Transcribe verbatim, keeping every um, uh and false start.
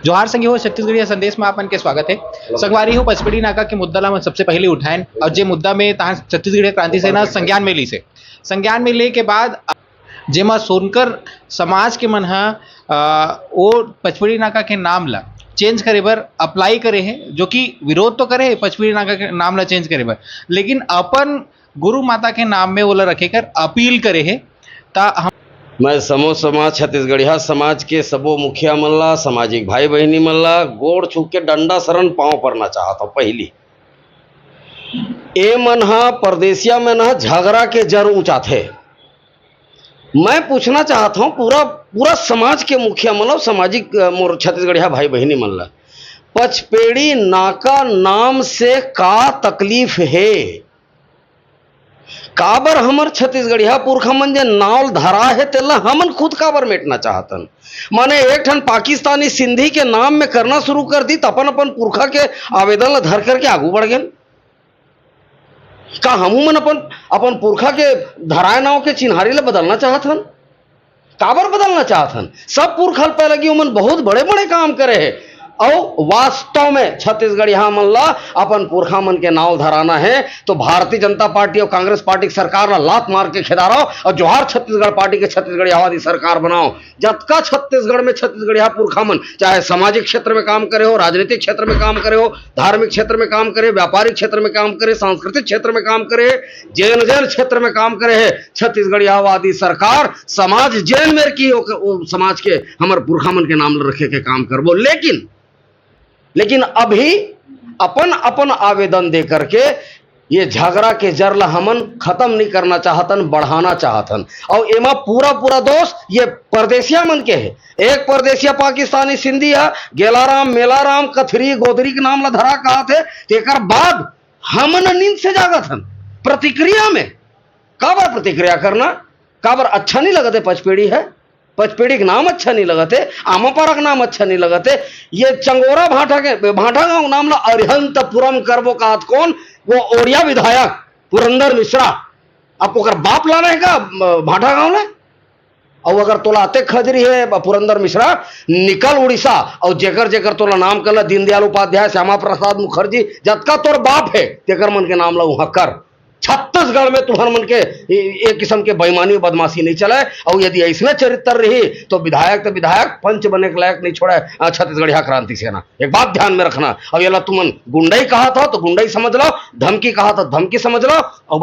जोहार संगी हो, छत्तीसगढ़िया संदेश में आप मन के स्वागत है। संगवारी हो, पचपेड़ी नाका के मुद्दा ला हमन सबसे पहले उठाएन और जे मुद्दा में तहां छत्तीसगढ़िया क्रांति सेना संज्ञान में लीस हे। संज्ञान में ले के बाद जेमा सोनकर समाज के मन ह, अ, वो पचपेड़ी नाका के नाम ला चेंज करे बर अप्लाई करे हे, जो कि विरोध तो करे हे पचपेड़ी नाका के नाम ला चेंज करे बर, लेकिन अपन गुरु माता के नाम में ओला रखे कर अपील करे हे। त हम मैं समो समाज, छत्तीसगढ़िया समाज के सबो मुखिया मन ला, सामाजिक भाई बहिनी मन ला गोड़ छू के डंडा शरण पांव परना चाहत हूं। पहली, ए मन ह परदेसिया में न झगड़ा के जर उचाथे। मैं पूछना चाहत हूं पूरा, पूरा समाज के मुखिया मन ला, सामाजिक, अ, मोर छत्तीसगढ़िया भाई बहिनी मन ला, पचपेड़ी नाका नाम से का तकलीफ हे? काबर हमर छत्तीसगढ़िया पुरखा मन जे नाव धरा हे, तेला हमन खुद काबर मेटना चाहतन? माने एक ठन पाकिस्तानी सिंधी के नाम में करना शुरू कर दी, त अपन अपन पुरखा के आवेदन ला धर करके आगू बढ़ गेन। का हमू मन अपन, अपन पुरखा के धराए नाव के चिन्हारी ला बदलना चाहत हन? काबर बदलना चाहत हन? सब पुरखा ल पैलगी ओमन बहुत बड़े-बड़े काम करे हे। अउ वास्तव में छत्तीसगढ़िया मन ला अपन पुरखा मन के नाव धराना हे, तो भारतीय जनता पार्टी अउ कांग्रेस पार्टी के सरकार ला लात मार के खेदारव अउ जोहार छत्तीसगढ़ पार्टी के छत्तीसगढ़ियावादी सरकार बनाओ। जतका छत्तीसगढ़ में छत्तीसगढ़िया पुरखा मन, चाहे सामाजिक क्षेत्र में काम करे हो, राजनीतिक क्षेत्र में काम करे हो, धार्मिक क्षेत्र में काम करे, व्यापारिक क्षेत्र में काम करे, सांस्कृतिक क्षेत्र में काम करे, जेन जेन क्षेत्र में काम करे हे, छत्तीसगढ़ियावादी सरकार समाज जेन मेर की ओ, ओ समाज के हमर पुरखा मन के नाम ल रखे के काम करबो। लेकिन, लेकिन अभी अपन अपन आवेदन दे करके ये झगड़ा के जर ला हमन खत्म नहीं करना चाहतन, बढ़ाना चाहतन। और एमा पूरा पूरा दोष ये परदेसिया मन के हे। एक परदेसिया पाकिस्तानी सिंधी है, गेलाराम, मेलाराम, कथरी, गोदरी के नाम ला धरा कहत हे, तेकर बाद हमन नींद से जागत हन। प्रतिक्रिया में काबर प्रतिक्रिया करना? काबर अच्छा नहीं लगत हे पचपेड़ी है? पचपेड़ी के नाम अच्छा नहीं लगत हे, आमापारा के नाम अच्छा नहीं लगत हे। ये चंगोरा भाटा के, भाटा गांव नाम ला अरिहंतपुरम करबो कहत कोन? वो ओड़िया विधायक पुरंदर मिश्रा। अब ओकर बाप लाना है का, म, भाटा गांव ला? अउ अगर तोला अतेक खजरी हे, पुरंदर मिश्रा, निकल उड़ीसा, अउ जेकर जेकर तोला नाम करना, दीनदयाल उपाध्याय, श्यामा प्रसाद मुखर्जी, जतका तोर बाप हे, तेकर मन के नाम ला उहाँ कर। छत्तीसगढ़ में तुहर मन के ए, ए किस्म के बेईमानी, बदमाशी नहीं चले। अउ यदि ऐसने चरित्र रही, तो विधायक तो विधायक, पंच बने के लायक नहीं छोड़े, अ, छत्तीसगढ़िया क्रांति सेना। एक बात ध्यान में रखना, अब येला तुमन गुंडई कहत हो, तो गुंडई समझ लो, धमकी कहत हो, धमकी समझ लो, अउ